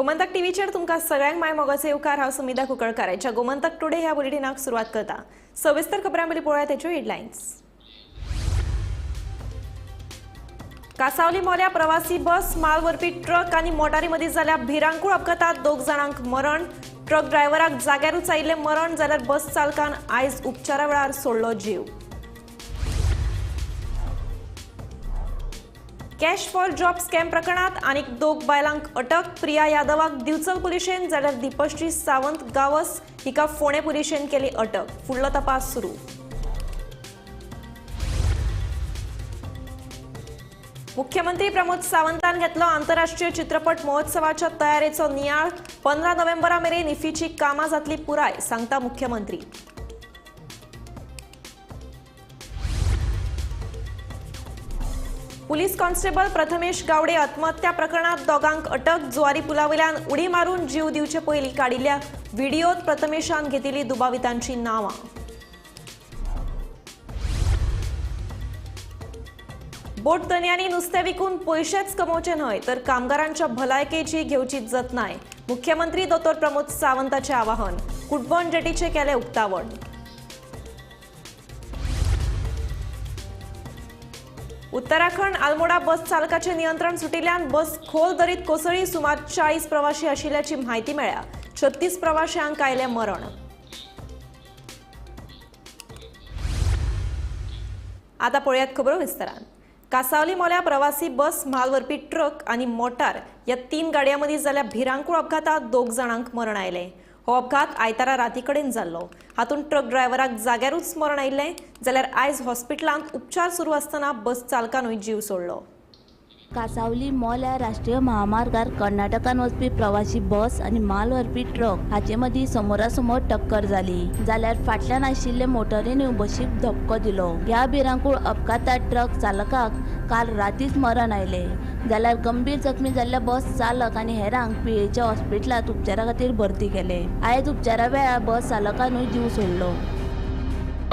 गोमंतक टीव्हीचेर तुमकां सगळ्यांक माय मोगाचो येवकार. हांव सुमिधा कुंकळकार. आयच्या गोमंतक टुडे ह्या बुलेटिनाक सुरवात करता. सविस्तर खबरां पयलीं पळोवया तेच्यो हेडलायन्स. कासावली मोल्या प्रवासी बस, माल व्हरपी ट्रक आनी मोटारी मदीं जाल्या भिरांकूळ अपघातात 2 जाणांक मरण. ट्रक ड्रायव्हराक जाग्यारूच आयिल्लें मरण, जाल्यार बस चालकान आयज उपचारा वेळार सोडलो जीव. कॅश फॉर जॉब स्कॅम प्रकरणात आनीक 2 बायलांक अटक. प्रिया यादवाक दिवचल पुलिशेन, जाल्यार दीपश्री सावंत गावस हिका फोंडें पुलिशेन केली अटक. फुडलो तपास सुरू. मुख्यमंत्री प्रमोद सावंतान घेतलो आंतरराष्ट्रीय चित्रपट महोत्सवाच्या तयारेचो नियाळ. 15 नोव्हेंबरा मेरेन इफ्फीची कामां जातली पुराय, सांगता मुख्यमंत्री. पुलीस कॉन्स्टेबल प्रथमेश गावडे आत्महत्या प्रकरणात 2 अटक. जुवारी पुलावयल्यान उडी मारून जीव दिवचे पयलीं काडिल्ल्या व्हिडियोत प्रथमेशान घेतिल्ली दुबावितांची नांवां. बोट धनयांनी नुस्तें विकून पयशेच कमोवचे न्हय, तर कामगारांच्या भलायकेची घेवची जतनाय. मुख्यमंत्री दोतोर प्रमोद सावंताचें आवाहन. कुटबण जेटीचें केलें उक्तावण. उत्तराखंड आलमोडा बस चालकाचें नियंत्रण सुटिल्ल्यान बस खोल दरीत कोसळी. सुमार 40 प्रवाशी आशिल्ल्याची म्हायती मेळ्ळ्या. 36 प्रवाशांक आयलें मरण. आता पळयात खबरो विस्तारान. कासावली मोल्या प्रवासी बस, म्हाल व्हरपी ट्रक आनी मोटार ह्या 3 गाडयां मदीं जाल्ल्या भिरांकूळ अपघातात 2 जाणांक मरण आयलें. हो अपघात आयतारा राती कडेन जाल्लो. हातूंत ट्रक ड्रायव्हराक जाग्यारूच मरण आयिल्लें, जाल्यार आयज हॉस्पिटलांत उपचार सुरू आसतना बस चालकानूय जीव सोडलो. कासावली मोल्या राष्ट्रीय महामार्गार कर्नाटकान वचपी प्रवासी बस आनी माल व्हरपी ट्रक हाचे मदीं समोरासमोर टक्कर जाली. जाल्यार फाटल्यान आशिल्ले मोटरीनूय बशीक धपको दिलो. ह्या भिरांकूळ अपघातात ट्रक चालकाक काल रातीच मरण आयलें, जाल्यार गंभीर जखमी जाल्ल्या बस चालक आनी हेरांक पिळेच्या हॉस्पिटलांत उपचारा खातीर भरती केले. आयज उपचारा वेळार बस चालकानूय जीव सोडलो.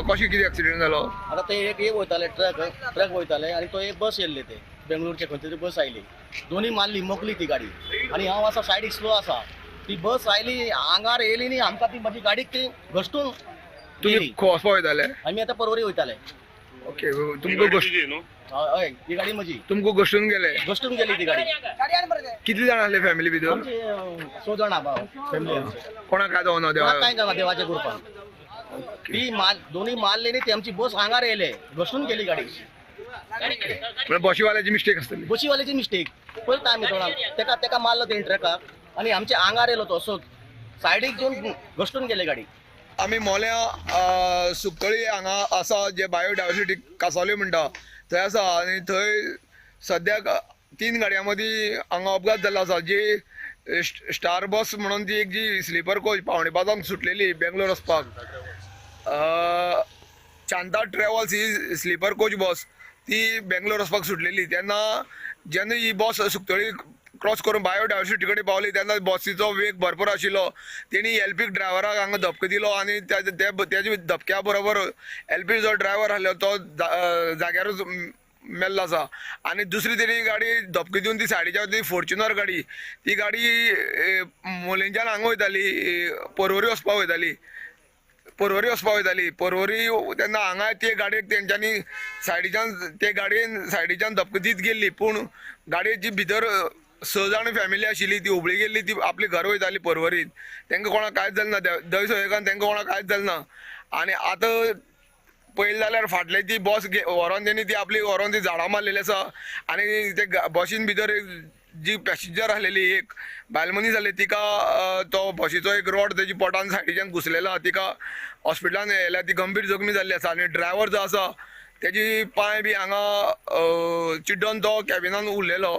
कशें कितें एक्सिडेंट जालो? आतां ते एक वयताले, ट्रक वयताले आनी तो एक बस येयल्ले, ते बेंगलोरचे खंय तरी बस आयली. दोनी मारली, मोकली ती गाडी. आनी हांव आसा सायडीक स्लो आसा, ती बस आयली आंगार येयली न्ही आमकां, ती म्हजी गाडीक ती घसटून. तुमी खंय वचपा वयताले? आमी आतां पर्वरी वयताले. ओके, तुमकां हय, ही गाडी म्हजी. तुमकां घसटून गेले? घसटून गेली ती गाडी. कितली जाणां आसले फॅमिली भितर? आमची 6 जाणां फॅमिली. कोणाक काय जावना? कांय जावना देवाच्या कृपान. ती माल दोनी मारली न्ही, ती आमची बस आंगार येयले, घसटून गेली गाडी. बशीवाल्याची मिस्टेक आसतली. बशीवाल्याची मिस्टेक. पळयता आमी थोडा तेका मारलो तेणी ट्रकाक आनी आमच्या आंगार येयलो तो असोच सायडीक येवन घसटून गेली गाडी. आमी मोल्या सुकतळी हांगा आसा, जे बायोडायवर्सिटी कासावली म्हणटा थंय आसा. आनी थंय सद्याक 3 गाडयां मदीं हांगा अपघात जाल्लो आसा. जी स्टार बस म्हणून ती एक जी स्लिपर कोच 4:45 सुटलेली बेंगलोर वचपाक, शांता ट्रॅव्हल्स ही स्लिपर कोच बस ती बेंगलोर वचपाक सुटलेली. तेन्ना जेन्ना ही बस सुकतळी क्रॉस करून बायोडायवर्सिटी कडेन पावली तेन्ना बसीचो वेग भरपूर आशिल्लो. तेणी एलपी ड्रायव्हराक हांगा धपको दिलो आनी तेज्या धपक्या बरोबर एलपी जो ड्रायव्हर आसलो तो जाग्यारूच मेल्लो आसा. आनी दुसरी तेणी गाडी धपको दिवन ती सायडीच्या ती फॉर्च्युनर गाडी, ती गाडी मोलेंच्यान हांगा वयताली, पर्वरी वचपाक वयताली. पर्वरी तेन्ना हांगा ते गाडयेक तेंच्यांनी सायडीच्यान ते गाडयेन सायडीच्यान धपको दीत गेल्ली. पूण गाडयेची भितर 6 जाण फॅमिली आशिल्ली, ती हुबळी गेल्ली, ती आपली घर वयताली पर्वरीत. तांकां कोणाक कांयच जालें ना, दैव संयोगान तांकां कोणाक कांयच जालें ना. आनी आतां पळयलें जाल्यार फाटले ती बस व्हरोन तेणी ती आपली व्हरोन ती झाडां मारलेली आसा. आनी ते बसीन भितर जी पॅसेंजर आसलेली एक बायल मनीस आसली, तिका तो बशीचो एक रोड तेजी पोटान सायडीच्यान घुसलेलो आसा. तिका हॉस्पिटलान येयल्या, ती गंभीर जखमी जाल्ली आसा. आनी ड्रायव्हर जो आसा तेजी पांय बी हांगा चिड्डोन तो कॅबिनान उरलेलो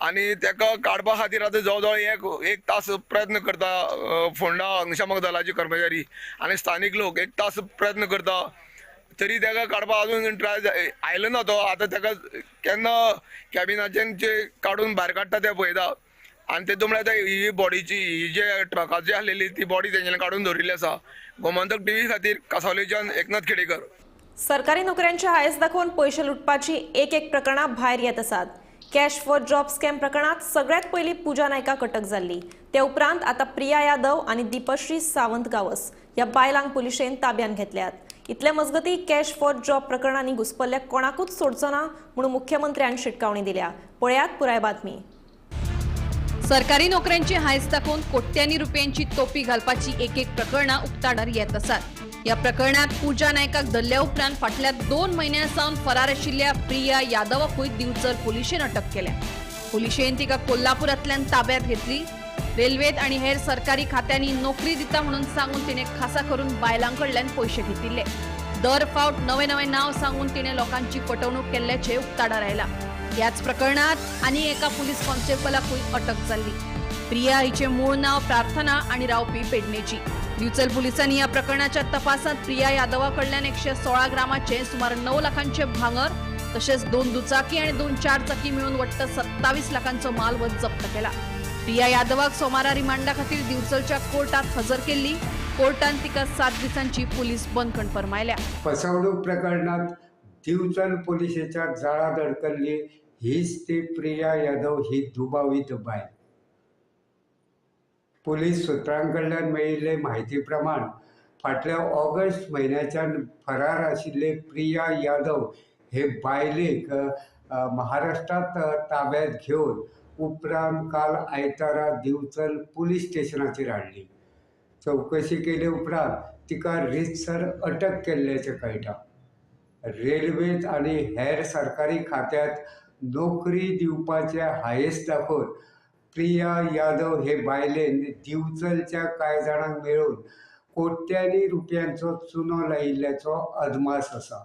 आनी तेका काडपा खातीर आतां जवळ जवळ एक तास प्रयत्न करता फोंडा अग्निशामक दलाचे कर्मचारी आनी स्थानीक लोक 1 तास प्रयत्न करता, तरी तेका काडपाक अजून ट्राय आयलो ना तो. आतां तेका केन्ना कॅबिनाच्यान काडून भायर काडटा ते पळयता. आनी तेतून म्हळ्यार ही बॉडीची ही जे ट्रकाची आसलेली ती बॉडी तेंच्यांनी काडून दवरिल्ली आसा. गोमंतक टीव्ही खातीर कासावलेच्यान एकनाथ खेडेकर. सरकारी नोकऱ्यांचे हायस दाखोवन पयशे लुटपाची एक एक प्रकरणां भायर येत आसात. कॅश फॉर जॉब स्कॅम प्रकरणात सगळ्यात पयलीं पूजा नायकाक अटक जाल्ली. ते उपरांत आतां प्रिया यादव आनी दीपश्री सावंत गावस ह्या बायलांक पुलिशेन ताब्यांत घेतल्यात. इतले मजगती कॅश फॉर जॉब प्रकरणांनी घुसपल्ल्या कोणाकूच सोडचो ना म्हणून मुख्यमंत्र्यान शिटकावणी दिल्या. पळयात पुराय बातमी. सरकारी नोकऱ्यांची हायस दाखोवन कोट्यांनी रुपयांची तोपी घालपाची एक एक प्रकरणां उक्ताडार येत आसात. ह्या प्रकरणात पूजा नायकाक धरल्या उपरांत फाटल्या 2 म्हयन्यां सावन फरार आशिल्ल्या प्रिया यादवाकूय दिवचल पुलिशेन अटक केल्या. पुलिशेन तिका कोल्हापुरांतल्यान ताब्यात घेतली. रेल्वेत आनी हेर सरकारी खात्यांनी नोकरी दिता म्हणून सांगून तिणें खासा करून बायलां कडल्यान पयशे घेतिल्ले. दर फावट नवे नवे नांव सांगून तिणें लोकांची फटवणूक केल्ल्याचें उक्ताडार आयलां. ह्याच प्रकरणात आनी एका पुलीस कॉन्स्टेबलाकूय अटक जाल्ली. प्रिया हिचें मूळ नांव प्रार्थना आनी रावपी पेडणेची. दिवचल पुलिसांनी ह्या प्रकरणाच्या तपासात प्रिया यादवा कडल्यान 116 ग्रामाचे सुमार 9 लाखांचे भांगर तशेंच 2 दुचाकी आनी 2 चारचाकी मेळून वट्ट 27 लाखांचो मालवत जप्त केला. प्रिया यादवाक सोमारा रिमांडा खातीर दिवचलच्या कोर्टात हजर केल्ली. कोर्टान तिका 7 दिसांची पुलीस बंदखण फर्मायल्या. फसवणूक प्रकरणात दिवचल पुलिसेच्या जाळात अडकल्ली हीच ती प्रिया यादव ही दुबावीत बायल. पुलीस सुत्रांकडल्यान मेळिल्ले म्हायती प्रमाण फाटल्या ऑगस्ट म्हयन्याच्यान फरार आशिल्ले प्रिया यादव हे बायलेक महाराष्ट्रात ताब्यात घेवन उपरांत काल आयतारा दिवचल पुलीस स्टेशनाचेर हाडली. चवकशी केले उपरांत तिका रितसर अटक केल्ल्याचें कळटा. रेल्वेत आनी हेर सरकारी खात्यांत नोकरी दिवपाचे हायस दाखोवन प्रिया यादव हे बायलेन दिवचलच्या कांय जाणांक मेळून कोट्यांनी रुपयांचो चुनो लायिल्ल्याचो अदमास आसा.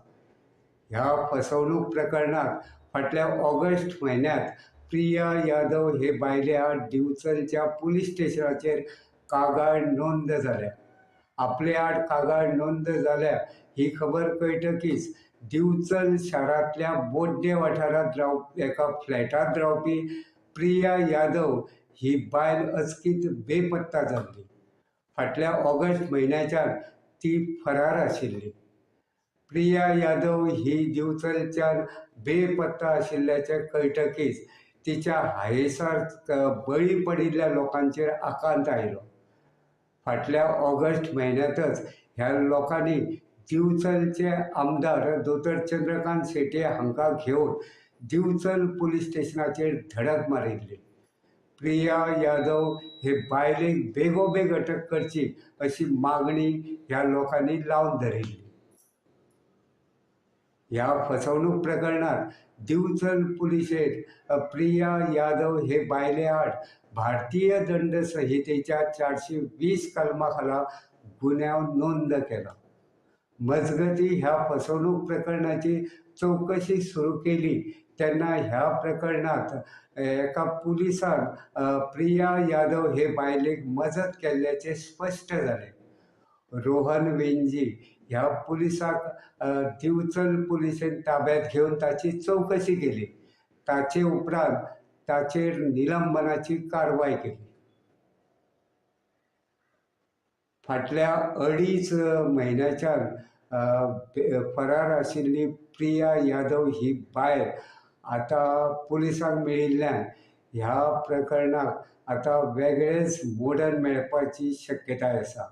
ह्या फसवणूक प्रकरणात फाटल्या ऑगस्ट म्हयन्यांत प्रिया यादव हे बायले आड दिवचलच्या पुलीस स्टेशनाचेर कागाळ नोंद जाल्या. आपले आड कागाळ नोंद जाल्या ही खबर कळटकीच दिवचल शारांतल्या बोड्डे वाठारांत एका फ्लॅटांत रावपी प्रिया यादव ही बायल अचकीत बेपत्ता जाल्ली. फाटल्या ऑगस्ट म्हयन्याच्यान ती फरार आशिल्ली. प्रिया यादव ही दिवचलच्यान बेपत्ता आशिल्ल्याचें कळटकीच तिच्या हायेसार बळी पडिल्ल्या लोकांचेर आकांत आयलो. फाटल्या ऑगस्ट म्हयन्यांतच ह्या लोकांनी दिवचलचे आमदार दोतोर चंद्रकांत शेट्ये हांकां घेवन दिवचल पुलीस स्टेशनाचेर धडक मारिल्ली. प्रिया यादव हे बायलेक बेगोबेग अटक करची अशी मागणी ह्या लोकांनी लावन धरिल्ली. ह्या फसवणूक प्रकरणात दिवचल पुलिशेन प्रिया यादव हे बायले आड भारतीय दंड संहितेच्या 420 कलमा खाला गुन्यांव नोंद केला. मजगती ह्या फसवणूक प्रकरणाची चवकशी सुरू केली तेन्ना ह्या प्रकरणात एका पुलिसान प्रिया यादव हे बायलेक मजत केल्ल्याचें स्पश्ट जालें. रोहन वेंजी ह्या पुलिसाक दिवचल पुलिसेन ताब्यात घेवन ताची चवकशी केली. ताचे उपरांत ताचेर निलंबनाची कारवाय केली. फाटल्या 2.5 म्हयन्याच्यान फरार आशिल्ली प्रिया यादव ही बायल आतां पुलिसांक मेळिल्ल्यान ह्या प्रकरणाक आतां वेगळेंच मोडण मेळपाची शक्यताय आसा.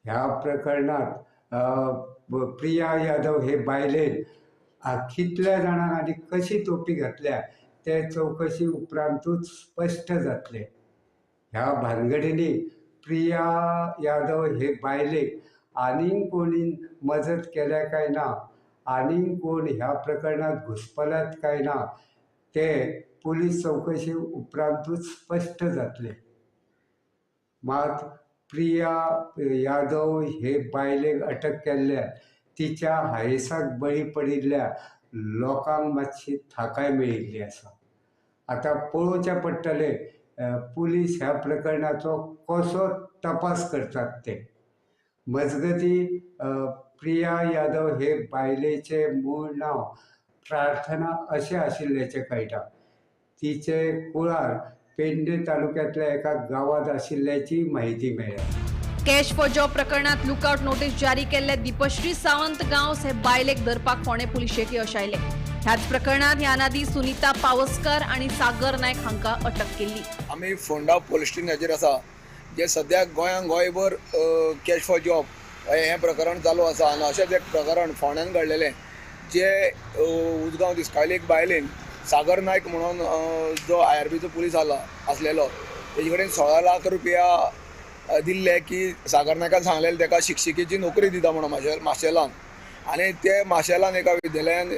ह्या प्रकरणात प्रिया यादव हे बायलेन कितल्या जाणांक आनी कशी तोपी घातल्या ते चवकशी उपरांतूच स्पश्ट जातलें. ह्या भानगडींनी प्रिया यादव हे बायलेक आनीक कोणी मजत केल्या काय ना, आनीक कोण ह्या प्रकरणात घुसपल्यात काय ना ते पुलीस चवकशी उपरांतूच स्पश्ट जातलें. मात प्रिया यादव हे बायलेक अटक केल्ल्या तिच्या हायेसाक बळी पडिल्ल्या लोकांक मातशी थाकाय मेळिल्ली आसा. आतां पळोवचें पडटलें पुलीस ह्या प्रकरणाचो कसो तपास करतात ते. मजगती प्रिया यादव हे बायलेचें मूळ नांव प्रार्थना अशें आशिल्ल्याचें कळटा. तिचें कुळार पेडणे तालुक्यांतल्या एका गांवांत आशिल्ल्याची म्हायती मेळ्ळ्या. कॅश फॉर जॉब प्रकरणात लुकआउट नोटीस जारी केल्ले दीपश्री सावंत गांवस हे बायलेक धरपाक फोंडें पुलिशेक यश आयलें. ह्याच प्रकरणात ह्यान आदीं सुनीता पावसकर आनी सागर नायक हांकां अटक केल्ली. आमी फोंडा पोलीस स्टेशनाचेर आसा, जे सद्याक गोंयांत गोंयभर कॅश फॉर जॉब हें प्रकरण चालू आसा आनी अशेंच एक प्रकरण फोंड्यान घडलेलें, जे उजगांव दिसकायले एक बायलेन सागर नायक म्हणून जो आयआरबीचो पुलीस आला आसलेलो, तेजे कडेन 16 लाख रुपया दिल्ले की सागर नायकान सांगलेलें तेका शिक्षिकेची नोकरी दिता म्हणून माशेलान. आनी ते माशेलान एका विद्यालयान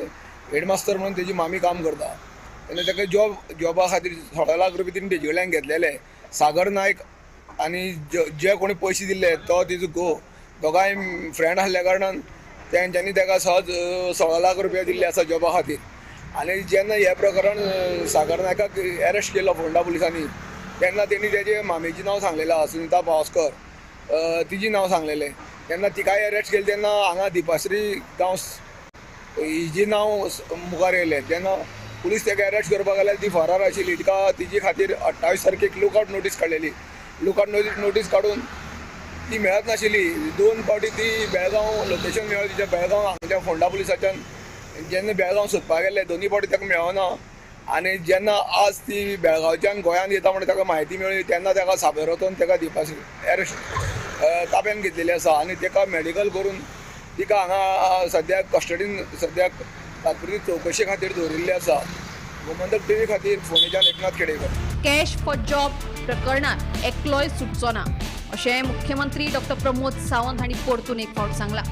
हेडमास्तर म्हणून तेजी मामी काम करता. तेन्ना ताका जॉबा खातीर 16 लाख रुपया तिणें तेजे कडल्यान घेतलेले. सागर नायक आनी जे कोणी पयशे दिल्ले तो तिजो घोव, दोगांय फ्रेंड आसल्या कारणान तेंच्यांनी ताका सहज 16 लाख रुपया दिल्ले आसा जॉबा खातीर. आनी जेन्ना हें प्रकरण सागर नायकाक एरेस्ट केलो फोंडा पुलिसांनी, तेन्ना तेणी तेजे मामेचें नांव सांगलेलें आसा, सुनिता पावसकर, तिजें नांव सांगलेलें. तेन्ना तिकाय एरेस्ट केली. तेन्ना हांगा दिपाश्री गांवस हिजें नांव मुखार येयलें. तेन्ना पुलीस ताका एरेस्ट करपाक गेल्यार ती फरार आशिल्ली. तिका तिजे खातीर 28 तारखेक लुकआउट नोटीस काडलेली. लुकआउट नोटीस काडून ती मेळत नाशिल्ली. दोन फावटी ती बेळगांव लोकेशन मेळ्ळें तिच्या. बेळगांव हांगच्या फोंडा पुलिसाच्यान जेन्ना बेळगांव सोदपाक गेल्ले, दोनूय फावटी ताका मेळना. आनी जेन्ना आज ती बेळगांवच्यान गोंयांत येता म्हणून ताका म्हायती मेळ्ळी, तेन्ना ताका साबेर वचोन ताका दिवपाक एरेस्ट ताब्यान घेतलेली आसा. आनी ताका मेडिकल करून तिका हांगा सद्याक कस्टडीन सद्याक तात्पुरती चवकशे खातीर दवरिल्ली आसा. गोमंतक टीव्ही खातीर फोंडेच्यान Eknath Khedekar. Cash for job प्रकरणात एकलोय सुटचो ना, अशें मुख्यमंत्री डॉक्टर प्रमोद सावंत हांणी परतून एक फावट सांगलां.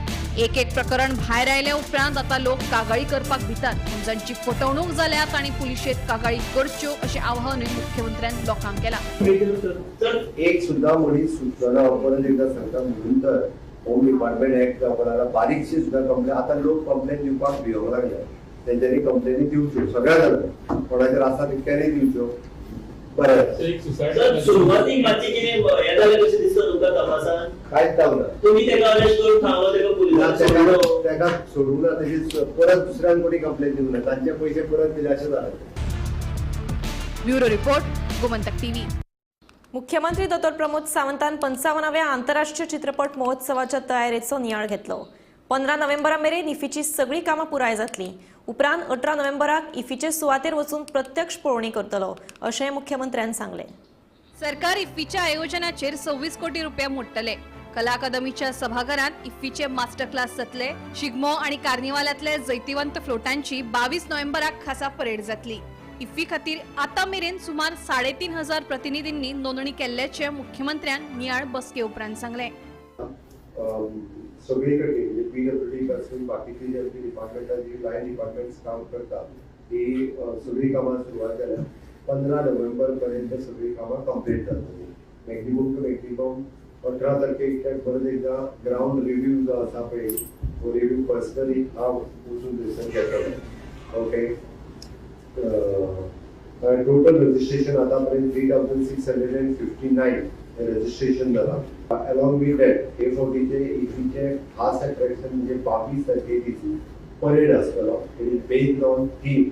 एक एक प्रकरण भायर आयल्या उपरांत आतां लोक कागाळी करपाक भितात, पूण जांची फटवणूक जाल्या तांणी पुलिशेंत कागाळी करच्यो, अशें आवाहनूय मुख्यमंत्र्यान लोकांक केलां. एक सुद्धा मनीस सुटलो ना, हांव परत एकदा सांगता. म्हणून तर होम डिपार्टमेंट एक्ट जावपाक लागला. बारीकशी सुद्धा कंप्लेन, आतां लोक कंप्लेन दिवपाक भियोंक लागले. तेंच्यांनी कंप्लेनी दिवच्यो, सगळ्या जाणांनी, कोणाचेर आसा तितक्यांनी दिवच्यो, बरें. सर, सुरवातीक मातशी कितें हें जालें कशें दिसता तुमकां तपासान? कांयच जावना. तुम्ही तेका अरेस्ट करून थांबलो, तेका पुलिसांक सोडलो? तेका सोडूंक ना. तेजी परत दुसऱ्यान कोणी कंप्लेन दिवंक ना, तांचे पयशे परत दिले, अशें जालें. Bureau report, Gomantak TV. मुख्यमंत्री दोतोर प्रमोद सावंतान 55व्या आंतरराष्ट्रीय चित्रपट महोत्सवाच्या तयारेचो नियाळ घेतलो. 15 नोव्हेंबरा मेरेन इफीची सगळीं कामां पुराय जातलीं. उपरांत 18 नोव्हेंबराक इफीचे सुवातेर वचून प्रत्यक्ष पळोवणी करतलो, अशें मुख्यमंत्र्यान सांगलें. सरकार इफ्फीच्या आयोजनाचेर 26 कोटी रुपया मोडटले. कला अकादमीच्या सभाघरात इफ्फीचे मास्टर क्लास जातले. शिगमो आणि कार्निवालातले जैतिवंत फ्लोटांची 22 नोव्हेंबराक खासा परेड जातली. इफ्फी खातीर आतां मेरेन सुमार 3500 प्रतिनिधींनी नोंदणी केल्ल्याचे मुख्यमंत्र्यान नियाळ बसके उपरांत सांगलें. सगळीकडे, म्हणजे पीडब्ल्यूडी पासून बाकीची जी आमची डिपार्टमेंटां, जी लायन डिपार्टमेंट्स काम करतात, ती सगळी कामां सुरवात जाल्या. 15 नोव्हेंबर पर्यंत सगळी कामां कंप्लीट जातली. मॅक्झिमम टू मॅक्झिमम 18 तारखेक परत एकदा ग्रावंड रिव्ह्यू जो आसा पळय, तो रिव्ह्यू पर्सनली हांव वचून थंयसर घेतलो. ओके, टोटल रजिस्ट्रेशन आतापर्यंत 3659 रजिस्ट्रेशन झाला. अलॉंग विथ that, हे फावटीचे इफीचे खास अट्रॅक्शन म्हणजे 22 तारखेक परेड आसतलो. It is based on theme.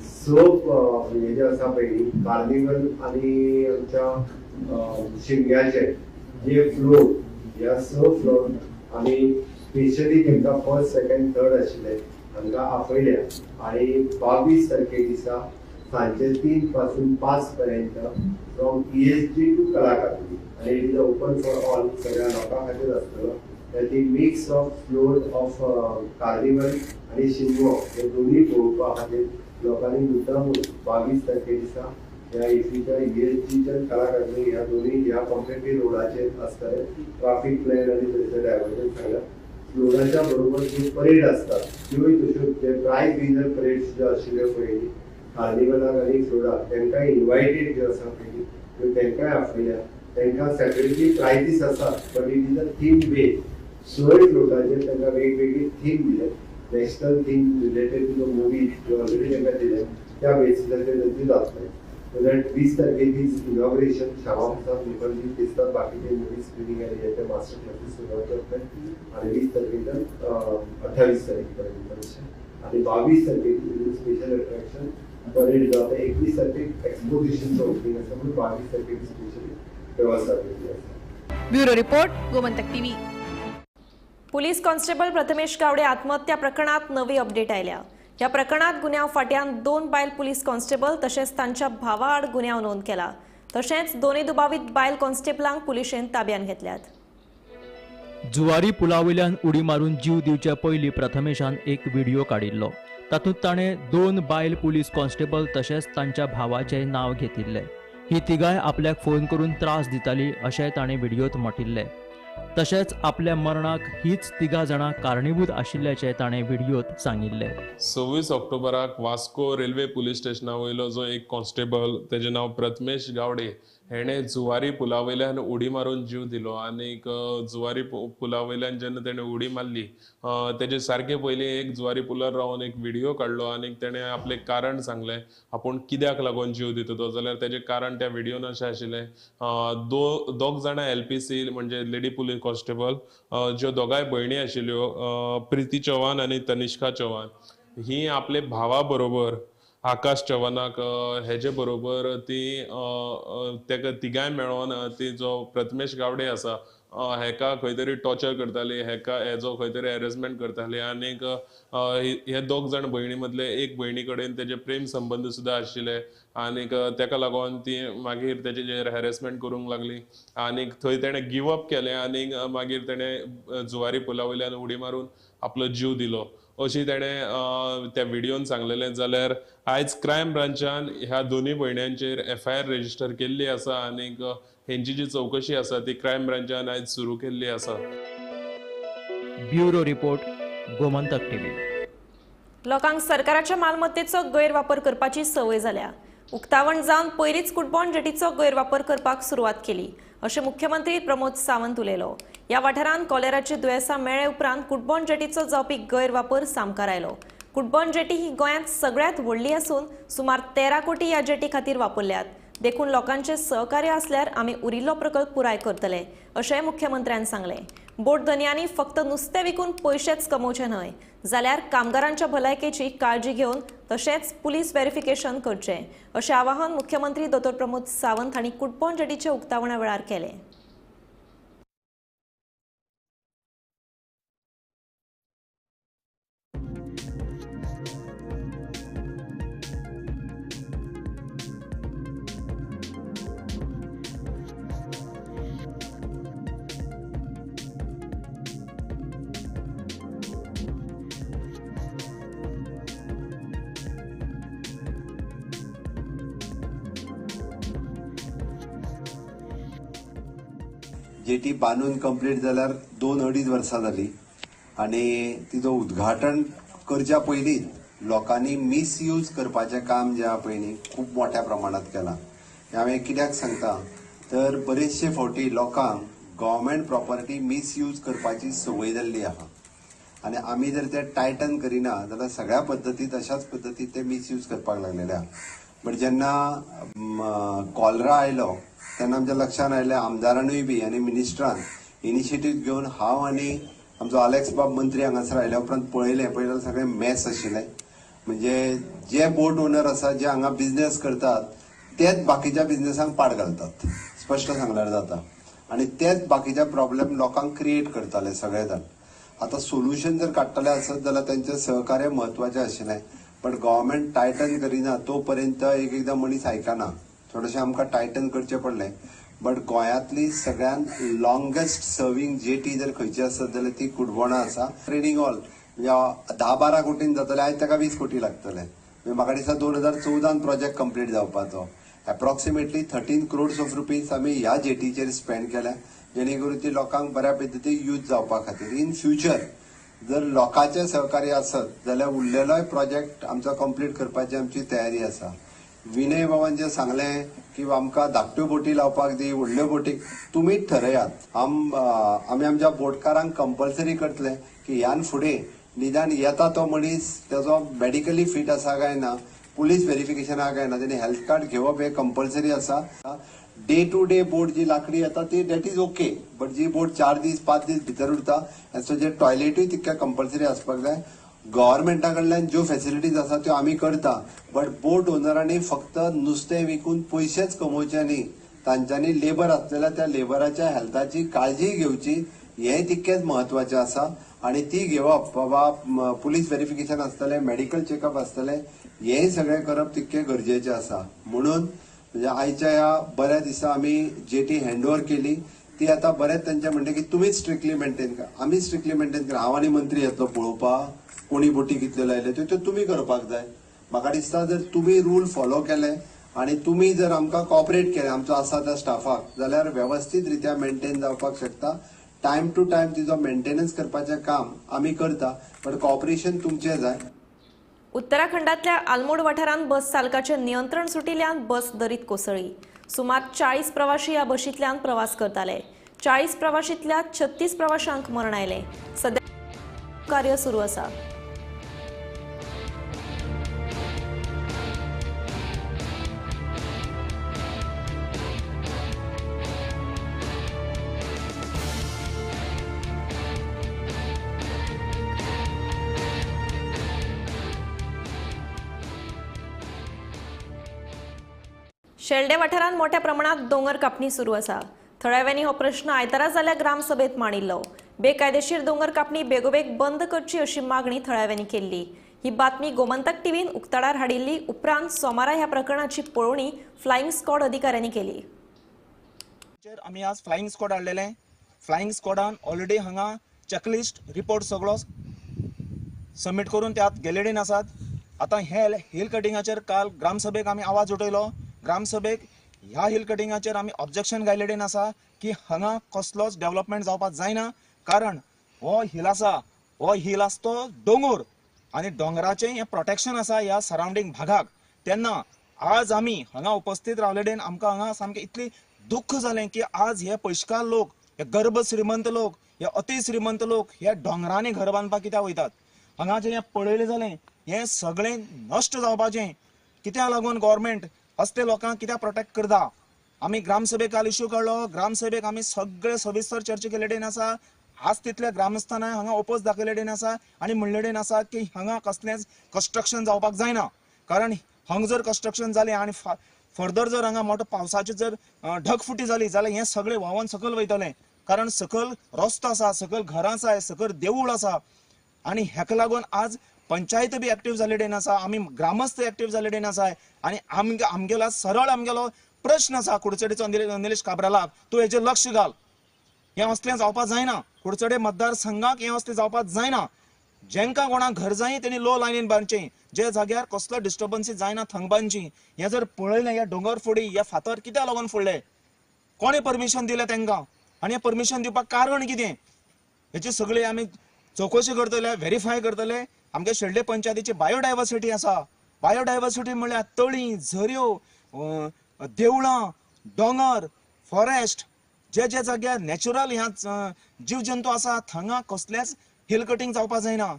स हे जे आसा पळय, कार्निवल आनी आमच्या शिमग्याचे जे फ्लोट, ह्या स फ्लोट आमी स्पेशली तांकां फर्स्ट, सेकंड, थर्ड आशिल्ले हांकां आपयल्या. आणि 22 तारखे दिसा सांजे 3 पासून 5 पर्यंत फ्रॉम ईएसजी टू कला अकादमी, आणि it is open for all, सगळ्या लोकां खातीर आसतलो. ती mix of float of carnival आणि शिगमो हे दोन्ही पळोवपा खातीर लोकांनी मुद्दामून 22 तारखे दिसा ह्या इफीच्या ईएसजीच्या कला अकादमी ह्या दोन्ही ह्या कॉम्प्लिटली रोडाचेर आसतले. ट्राफीक प्लॅन आनी थंयसर डायवर्जन सगळ्या फ्लोटाच्या बरोबर ज्यो परेड आसतात त्योय तश्यो, जे प्रायज विनर परेड ज्यो आशिल्ल्यो पयलीं कार्निवलाक आनी फ्लोटाक, तांकां इन्वायटेड ज्यो आसा पयलीं त्यो तांकांय आपयल्या. तांकां सेपरेटली प्रायजीस आसात, but it is a theme base. सय फ्लोटाचेर तांकां वेगवेगळी थीम दिले. National theme related to the movies ज्यो ऑलरेडी तांकां दिले, त्या बेसिसाचेर तांची जातले. सो that 20 तारखेक इनॉग्रेशन श्यामा प्रसाद मुखर्जी दिसतात, बाकीचे मुवी स्क्रिनींग आनी हे ते मास्टर क्लासीस सुरवात जातले आणि 20 तारखेच्यान 28 तारखेपर्यंत अशें. आणि 22 तारखेक स्पेशल अट्रॅक्शन परेड जाता. 21 तारखेक एक्सपोजिशनचं ओपनिंग आसा, म्हणून 22 तारखेक स्पेशली व्यवस्था केल्ली आसा. Bureau report, Gomantak TV. Police constable Prathamesh Gawade आत्महत्या प्रकरणात नवी अपडेट आयल्या. ह्या प्रकरणात गुन्यांव फाट्यान 2 बायल पुलीस कॉन्स्टेबल तशेंच तांच्या भावा आड गुन्यांव नोंद केला. तशेंच दोनूय दुबावीत बायल कॉन्स्टेबलांक पुलिशेन ताब्यांत घेतल्यात. जुवारी पुलावयल्यान उडी मारून जीव दिवच्या पयलीं प्रथमेशान एक व्हिडिओ काडिल्लो. तातूंत ताणें 2 बायल पुलीस कॉन्स्टेबल तशेंच तांच्या भावाचें नांव घेतिल्लें. ही तिगांय आपल्याक फोन करून त्रास दिताली अशें ताणें व्हिडियोत म्हटिल्लें. तशेंच आपल्या मरणाक हीच 3 जाणां कारणीभूत आशिल्ल्याचें ताणें व्हिडियोत सांगिल्लें. 26 ऑक्टोबराक वास्को रेल्वे पुलीस स्टेशना वयलो जो एक कॉन्स्टेबल तेजें नांव प्रथमेश गावडे हेणें जुवारी पुला वयल्यान उडी मारून जीव दिलो. आनीक जुवारी पुला वयल्यान जेन्ना तेणें उडी मारली तेजे सारके पयलीं एक जुवारी पुलार रावन एक व्हिडियो काडलो आनी तेणें आपलें कारण सांगलें आपूण कित्याक लागून जीव दिता तो. जाल्यार तेजें कारण त्या व्हिडियोन अशें आशिल्लें, 2 जाणां LPC म्हणजे लेडी पुलीस कॉन्स्टेबल ज्यो दोगांय भयणी आशिल्ल्यो, प्रिती चौहान आनी तनिष्का चौहान, ही आपले भावा बरोबर आकाश चव्हाणाक हेजे बरोबर ती तेका तिगांय मेळोन ती जो प्रथमेश गावडे आसा हेका खंय तरी टॉर्चर करताली, हेका हेजो खंय तरी हॅरेसमेंट करताली. आनीक हे 2 जाण भयणी मदले एक भयणी कडेन तेजे प्रेम संबंद सुद्दां आशिल्ले आनीक तेका लागून ती मागीर तेजेर हॅरेसमेंट करूंक लागली आनीक थंय तेणें गिव अप केलें आनीक मागीर तेणें जुवारी पुला वयल्यान उडी मारून आपलो जीव दिलो अशी तेणें त्या व्हिडियोन सांगलेलें. जाल्यार आयज क्रायम ब्रांचान ह्या दोनूय भयण्यांचेर FIR register केल्ली आसा आनीक हेंची जी चवकशी आसा ती क्रायम ब्रांचान आयज सुरू केल्ली आसा. Bureau report, Gomantak TV. लोकांक सरकाराच्या मालमत्तेचो गैरवापर करपाची संवय जाल्या. उक्तावण जावन पयलींच कुडबोण जेटीचो गैरवापर करपाक सुरवात केली अशें मुख्यमंत्री प्रमोद सावंत उलयलो. ह्या वाठारांत कॉलेराची दुयेंसां मेळ्ळे उपरांत कुडबोण जेटीचो जावपी गैरवापर सामकार आयलो. कुडबोण जेटी ही गोंयांत सगळ्यांत व्हडली आसून सुमार 13 कोटी ह्या जेटी खातीर वापरल्यात. देखून लोकांचे सहकार्य आसल्यार आमी उरिल्लो प्रकल्प पुराय करतले अशेंय मुख्यमंत्र्यान सांगलें. बोट धनयांनी फक्त नुस्तें विकून पयशेच कमोवचे न्हय जाल्यार कामगारांच्या भलायकेची काळजी घेवन तशेंच पुलीस व्हेरिफिकेशन करचें अशें आवाहन मुख्यमंत्री दोतोर प्रमोद सावंत हांणी कुडबोण जेटीच्या उक्तावणा वेळार केलें. जेटी बांदून कंप्लीट जाल्यार 2-2.5 वर्सां जाली आनी तिजो उद्घाटन करच्या पयलींच लोकांनी मिसयूज करपाचें काम जें आहा पळय न्ही खूब मोठ्या प्रमाणांत केलां. हांवें कित्याक सांगता तर बरेचशे फावटी लोकांक गव्हर्मेंट प्रॉपर्टी मिसयूज करपाची संवय जाल्ली आहा आनी आमी जर ते टायटन करिना जाल्यार सगळ्या पद्दतीत अशाच पद्दतीत ते मिसयूज करपाक लागलेले आहा. बट जेन्ना कॉलरा आयलो तेन्ना आमच्या लक्षांत आयलें आमदारानूय बी आनी मिनिस्टरान इनिशिएटीव घेवन हांव आनी आमचो आलेक्स बाब मंत्री हांगासर आयल्या उपरांत पळयलें पळयल्यार सगळें मॅस आशिल्लें. म्हणजे जे बोट ओनर आसा जे हांगा बिजनेस करतात तेच बाकीच्या बिजनेसांक पाड घालतात, स्पश्ट सांगल्यार जाता, आनी तेच बाकीच्या प्रॉब्लेम लोकांक क्रिएट करताले सगळे जाण. आतां सोल्युशन जर काडटले आसत जाल्यार तेंचें सहकार्य म्हत्वाचें आशिल्लें, बट गव्हर्मेंट टायटन करिना तो पर्यंत एक एकदां मनीस आयकना. थोडेशें आमकां टायटन करचें पडलें, बट गोंयांतली सगळ्यान लॉंगेस्ट सर्वींग जेटी जर खंयची आसत जाल्यार ती कुडबोणा आसा. ट्रेनिंग हॉल म्हणजे 10-12 कोटीन जातले, आयज ताका 20 कोटी लागतले. म्हणजे म्हाका दिसता 2014 प्रोजेक्ट कंप्लीट जावपाचो. एप्रॉक्सिमेटली 13 क्रोड्स ऑफ रुपीज आमी ह्या जेटीचेर स्पेंड केल्या जेणे करून ती लोकांक बऱ्या पद्दतीन यूज जावपा खातीर. इन फ्युचर जर लोकांचें सहकार्य आसत जाल्यार उरलेलोय प्रोजेक्ट आमचो कंप्लीट करपाची आमची तयारी आसा. विनय बाबान जें सांगलें की आमकां धाकट्यो बोटी लावपाक दी, व्हडल्यो बोटी तुमीच ठरयात. आमी आमच्या बोटकारांक कंपल्सरी करतले की ह्यान फुडें निदान येता तो मनीस तेजो मेडिकली फीट आसा काय ना, पुलीस व्हेरिफिकेशन आहा काय ना, तेणी हेल्थ कार्ड घेवप हें कंपल्सरी आसा. डे टू डे बोट जी लाकडी येता ती that is okay, but जी बोट 4 दीस 5 दीस भितर उरता सो जे टॉयलेटूय तितक्या कंपल्सरी आसपाक जाय. गव्हर्मेंटा कडल्यान ज्यो फेसिलिटीज आसा त्यो आमी करता, बट बोट ओनरांनी फक्त नुस्तें विकून पयशेच कमोवचे न्ही, तांच्यांनी लेबर आसलेल्या त्या लेबराच्या हेल्थाची काळजी घेवची. हें तितकेंच म्हत्वाचें आसा आनी ती घेवप बाबा पुलीस व्हेरिफिकेशन आसतलें, मेडिकल चेकअप आसतलें, हेंय सगळें करप तितकें गरजेचें आसा. म्हणून म्हणजे आयच्या ह्या बऱ्या दिसा आमी जेटी हँडओवर केली. ती आतां बरेंच तांचें म्हणटा की तुमीच स्ट्रिक्टली मेंटेन करा, आमी स्ट्रिक्टली मेंटेन करा. हांव आनी मंत्री येतलो पळोवपाक कोणी बोटी कितल्यो लायल्यो त्यो तुमी करपाक जाय. म्हाका दिसता जर तुमी रूल फॉलो केले आनी तुमी जर आमकां कॉपरेट केलें आमचो आसा त्या स्टाफाक जाल्यार वेवस्थीत रित्या मेंटेन जावपाक शकता. टायम टू टायम तिजो मेंटेनन्स करपाचें काम आमी करता, बट कॉपरेशन तुमचें जाय. उत्तराखंडातल्या आलमोड वाठारांत बस चालकाचें नियंत्रण सुटिल्ल्यान बस दरीत कोसळ्ळी. सुमार 40 प्रवाशी ह्या बशींतल्यान प्रवास करताले. 40 प्रवाशींतल्या 36 प्रवाशांक मरण आयलें. सध्या कार्य सुरू आसा. शेल्डे वाठारांत मोठ्या प्रमाणात दोंगर कापणी सुरू आसा. थळाव्यांनी हो प्रश्न आयतारा जाल्ल्या ग्रामसभेत मांडिल्लो. बेकायदेशीर दोंगर कापणी बेगोबेग बंद करची अशी मागणी थळाव्यांनी केल्ली. ही बातमी गोमंतक टीव्हीन उक्ताडार हाडिल्ली. उपरांत सोमारा ह्या प्रकरणाची पळोवणी फ्लायिंग स्क्वॉड अधिकाऱ्यांनी केली. आमी आज फ्लायिंग स्क्वॉड हाडलेले. फ्लायिंग स्क्वॉडान ऑलरेडी हांगा चॅकलिस्ट रिपोर्ट सगळो सबमीट करून ते आत गेलेडेन आसात. आतां हे हिल कटिंगाचेर काल ग्रामसभेक आमी आवाज उठयलो. ग्रामसभेक ह्या हिल कटिंगाचेर आमी ऑब्जेक्शन घायलेडेन आसा की हांगा कसलोच डेव्हलपमेंट जावपाक जायना, कारण हो हिल आसा, हो हिल आसा तो दोंगोर आनी दोंगराचें हें प्रोटेक्शन आसा ह्या सरावंडींग भागाक. तेन्ना आज आमी हांगा उपस्थित रावलेडेन आमकां हांगा सामकें इतली दुख्ख जालें की आज हे पयशकार लोक, हे गर्भ श्रीमंत लोक, हे अति श्रीमंत लोक ह्या दोंगरांनी घर बांदपाक कित्याक वयतात. हांगा जें पळयलें जालें हें सगळें नश्ट जावपाचें. कित्याक लागून गव्हर्मेंट असले लोकांक कित्याक प्रोटेक्ट करता. आमी ग्रामसभेक काल इश्यू काडलो. ग्रामसभेक आमी सगळे सविस्तर चर्चा केलेडेन आसा. आज तितल्या ग्रामस्थांक हांगा ओपोज दाखयलेडेन आसा आनी म्हणलेडेन आसा की हांगा कसलेंच कन्स्ट्रक्शन जावपाक जायना, कारण हांगा जर कन्स्ट्रक्शन जालें आनी फर्दर जर हांगा मोठो पावसाची जर ढगफुटी जाली जाल्यार हें सगळें व्हांवन सकयल वयतलें, कारण सकयल रस्तो आसा, सकयल घरां आसा, सकयल देवूळ आसा. आनी हेका लागून आज पंचायत बी एक्टिव जाल्लेडेन आसा, आमी ग्रामस्थ एक्टिव जाल्लेडेन आसा आनी आमगेलो सरळ आमगेलो प्रश्न आसा कुडचडेचो निलेश काब्रालाक, तूं हेजेर लक्ष घाल. हें असलें जावपाक जायना. कुडचडे मतदारसंघाक हें असलें जावपाक जायना. जेंकां कोणाक घर जाय तेणी लो लायनीन बांदचें, जे जाग्यार कसलो डिस्टर्बन्सी जायना थंग बांदची. हें जर पळयलें ह्या दोंगर फोडी, ह्या फातर कित्याक लागून फोडले, कोणें परमिशन दिलें तेंकां आनी हें परमिशन दिवपाक कारण कितें, हेची सगळी आमी चवकशी करतले, व्हेरीफाय करतले. आमगे शेल्डे पंचायतीची बायोडायवर्सिटी आसा. बायोडायवर्सिटी म्हणल्यार तळीं, झऱ्यो, देवळां, दोंगर, फॉरेस्ट, जे जे जाग्यार नॅचरल ह्या जीव जंतू आसा थंगा कसलेंच हिल कटिंग जावपाक जायना.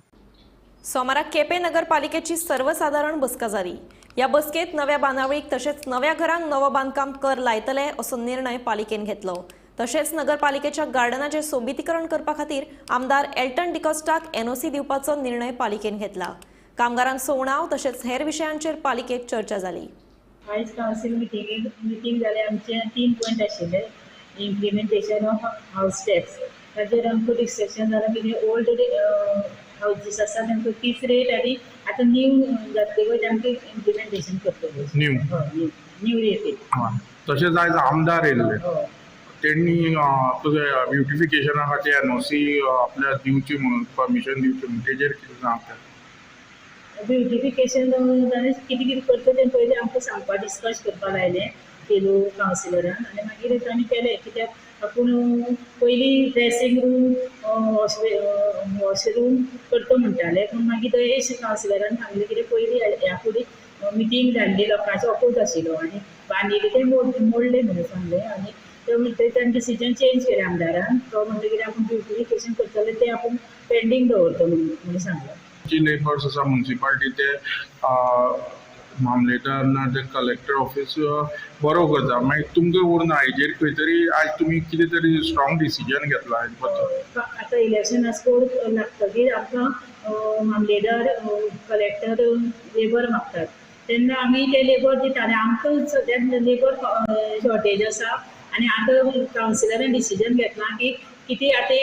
सोमारा केपें नगरपालिकेची सर्वसाधारण बसका जाली. ह्या बसकेत नव्या बांदावळीक तशेंच नव्या घरांक नवो बांदकाम कर लायतले असो निर्णय पालिकेन घेतलो. तशेंच नगरपालिकेच्या गार्डनाचें सोबितीकरण करपा खातीर आमदार एल्टन डिकॉस्टाक एनओसी दिवपाचो निर्णय पालिकेन घेतला. कामगारांचो उणाव तशेंच हेर विशयांचेर पालिकेत चर्चा जाली. आयज कावन्सील मिटींग जाले. आमचे 3 पॉयंट आशिल्ले. इम्प्लिमेंटेशन ऑफ हावस टॅक्स, ताजेर आमकां डिस्कशन जालां कितें ओल्ड हावजीस आसा तांकां तीच रेट आनी आतां न्यू जातले पळय तांकां इम्प्लिमेंटेशन करतले न्यू न्यू रेटी. तशेंच आयज आमदार येयल्ले, तेणी तुजें ब्युटिफिकेशना खातीर एनओसी आपल्याक दिवची म्हणून परमिशन दिवची म्हणून तेजेर कितें सांगता. ब्युटिफिकेशन ताणें कितें कितें करता तें पयलीं आमकां सांगपाक डिस्कस करपाक लायलें केलो कावन्सिलरान आनी मागीर ताणें केलें. कित्याक आपूण पयलीं ड्रेसींग रूम, वॉशरूम करता म्हणटाले, पूण मागीर ते कावन्सिलरान सांगलें कितें पयलीं ह्या फुडें मिटींग धाडली, लोकांचो अपोज आशिल्लो आनी बांदिल्लें तें मोडलें म्हणून सांगलें आनी ते म्हणटकीर ताणें डिसिजन चेंज केलें आमदारान. तो म्हणटा कितें आपूण ब्युटिफिकेशन करतले तें आपूण पेंडींग दवरता म्हणून सांगलें. जी लेबर्स आसा म्युनिसिपालिटी ते मामलेदार ना ते कलेक्टर ऑफिस बरो करता, मागीर तुमकां उरना हेजेर खंय तरी आयज तुमी कितें तरी स्ट्रॉंग डिसिजन घेतला. आतां इलेक्शन स्कोर लागतकीर आमकां मामलेदार, कलेक्टर लेबर मागतात, तेन्ना आमी ते लेबर दिता आनी आमकां सद्याक लेबर शॉर्टेज आसा आनी आतां कावन्सिलरान डिसिजन घेतलां की कितें आतां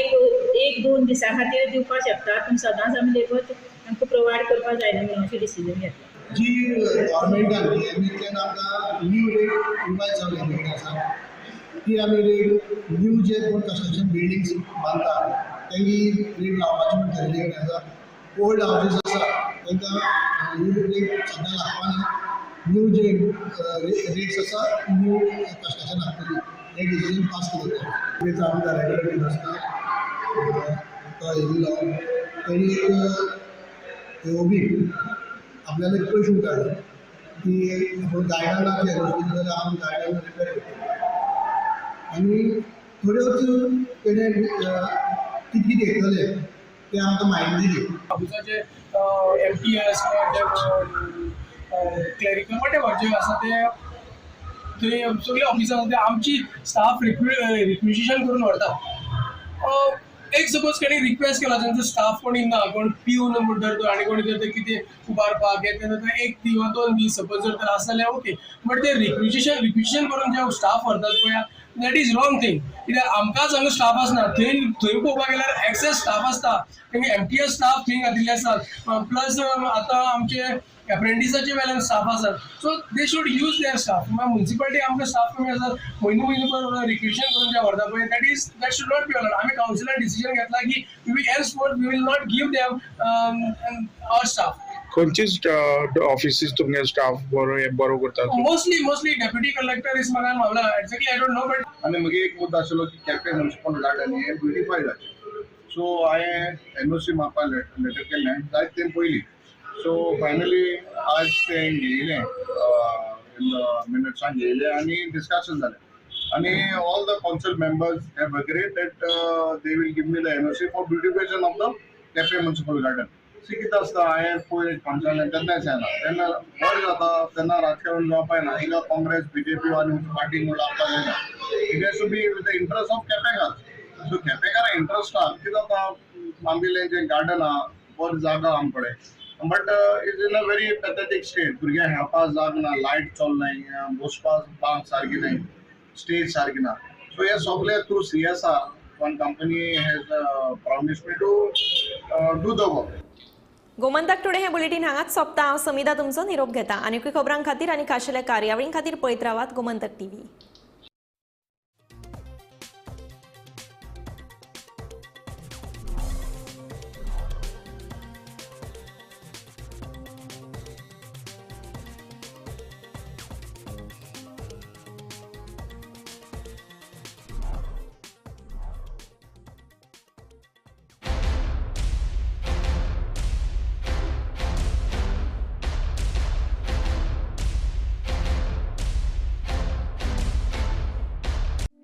एक दोन दिसां खातीर दिवपाक शकता, पूण सदांच आमी लेबर तांकां प्रोवायड करपाक जायना म्हणून अशें डिसिजन घेतलां. जी गव्हर्मेंटान बीएमईंतल्यान आमकां न्यू रेट रिवायज जाल्ले आसा ती आमी रेट न्यू जे कोण कन्स्ट्रक्शन बिल्डिंग्स बांदता तेंगी रेट लावपाची म्हण ठरयल्ले कडेन आसा. ओल्ड हावजीस आसा तांकां ही रेट सद्या लागपाना, न्यू जे रेट्स आसा न्यू कन्स्ट्रक्शन लागतली हें डिसिजन पास केलें. आमदारा कडेन बीन आसता तो येयल्लो तेणी एक एओबी आपल्याला एक प्रश्न काडलो की आपूण गार्डनाक एनओसी दिली जाल्यार आमी गार्डन रिपेर करतले आनी थोड्योच तेणें कितें कितें येतलें तें आमकां म्हायती दिली. ऑफिसाचे MTS clerical वटेवर जे आसा ते थंय सगळे ऑफिसां आसा ते आमची स्टाफ रिक्विजिशन करून व्हरता. एक सपोज कोणी रिक्वेस्ट केला तांचो स्टाफ कोणी ना, कोण पिवन म्हणटा तो आनी कोणी तर कितें उबारपाक हें तें एक किंवा 2 दीस सपोज जर तर आसा जाल्यार ओके, बट ते रिक्विजिशन करून जे स्टाफ व्हरतात पळय that is wrong thing. कित्याक आमकांच हांगा स्टाफ आसना, थंय थंय पळोवपाक गेल्यार एक्सेस स्टाफ आसता, तेंगे MTS staff थंय घातिल्ले आसतात, प्लस आतां आमचे एप्रेंटिसाचे वेल्यान स्टाफ आसात. So they should use their staff. मागीर मुन्सिपालिटी आमकां स्टाफ कमी आसात, म्हयनो म्हयनो रिक्विजिशन करून जे व्हरता पळय that is that should not be allowed. आमी कावन्सिलान डिसिजन घेतला की we henceforth we will not give them our staff. खंयचीच ऑफिसीस तुमगे स्टाफ बरो बरो करतात? मोस्टली डेप्युटी कलेक्टर is म्हाका Mavala, exactly I don't know but. आनी म्हगे एक मुद्दो आशिल्लो की केपें म्युनिसिपल गार्डन हें ब्युटिफाय जाचें. सो हांवें NOC मागपा लेटर केल्लें जायत तें पयलीं. सो फायनली आज तें घेयलें मिनट्सान घेयलें आनी डिस्कशन जालें आनी all the council members have agreed that they will give me the NOC for beautification of the Quepem municipal garden. See कितें आसता हांवें पयर कावन्सिलान तेन्नाच येना तेन्ना बरें जाता तेन्ना राजकारण जावपाक येना, हिंगा काँग्रेस BJP आनी पार्टी म्हणून लावपाक जायना. It has to be with the interest of केपेंकार. सो केपेंकारा इंट्रस्ट आहा कितें जाता आमगेलें जें गार्डन आहा बरी जागा आम कडेन but it's in a very pathetic state. भुरग्यांक खेळपाक जाग ना, लायट चलनाय, बसपाक बांक सारकी न्हय, स्टेज सारकी ना. सो हे सगळे through CSR one company has promise me to do the work. Gomantak today हे बुलेटीन हांगाच सोंपता. हांव समिधा तुमचो निरोप घेता. आनीकूय खबरां खातीर आनी खाशेल्या कार्यावळीं खातीर पळयत रावात गोमंतक टीव्ही.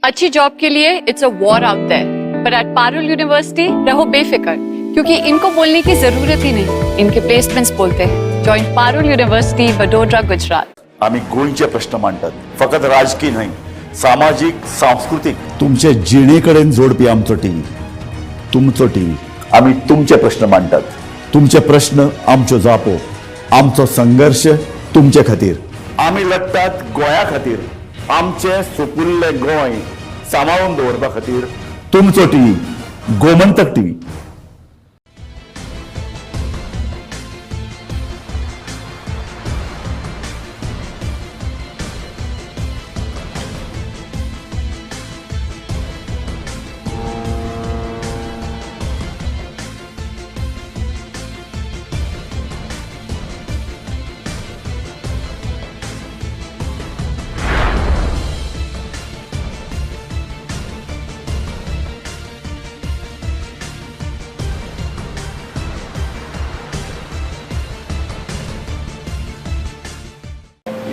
अच्छी जॉब के लिए it's a war out there, पर एट पारुल यूनिवर्सिटी रहो बेफिक्र, क्योंकि इनको बोलने की जरूरत ही नहीं, इनके प्लेसमेंट्स बोलते हैं। Join Parul university, Vadodara, Gujarat. आम्ही गोंयचे प्रश्न मांडतात, फकत राजकीय न्हय, सामाजीक, सांस्कृतीक, तुमचे जिणेकडेन जोडपी आमचो टीव्ही, तुमचो टीव्ही। आम्ही तुमचे प्रश्न मांडतात, तुमचे प्रश्न आमच्यो जापो, आमचो संघर्ष तुमचे खातीर। आम्ही लढतात गोंया खातीर, आमचे सुपुल्ले गोंय सांबाळून दवरपा खातीर। तुमचो टीव्ही, गोमंतक टीव्ही।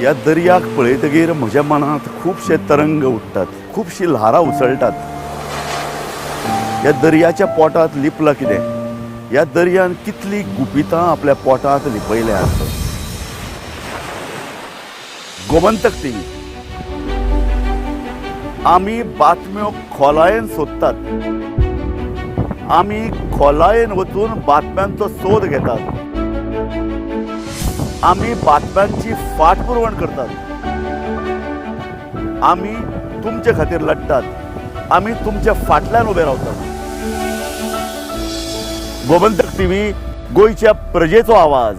ह्या दर्याक पळयतगीर म्हज्या मनांत खुबशे तरंग उठ्ठात, खुबशी ल्हारां उसळटात। ह्या दर्याच्या पोटांत लिपलां कितें, ह्या दर्यान कितली गुपितां आपल्या पोटांत लिपयल्यांत। गोमंतक टीव्ही आमी बातम्यो खोलायेन सोदतात, आमी खोलायेन वचून बातम्यांचो सोद घेतात, आमी बातम्यांची फाटपुरवण करतात, आमी तुमचे खातीर लढटात, आमी तुमच्या फाटल्यान उबे रावतात. गोमंतक टीव्ही, गोंयच्या प्रजेचो आवाज.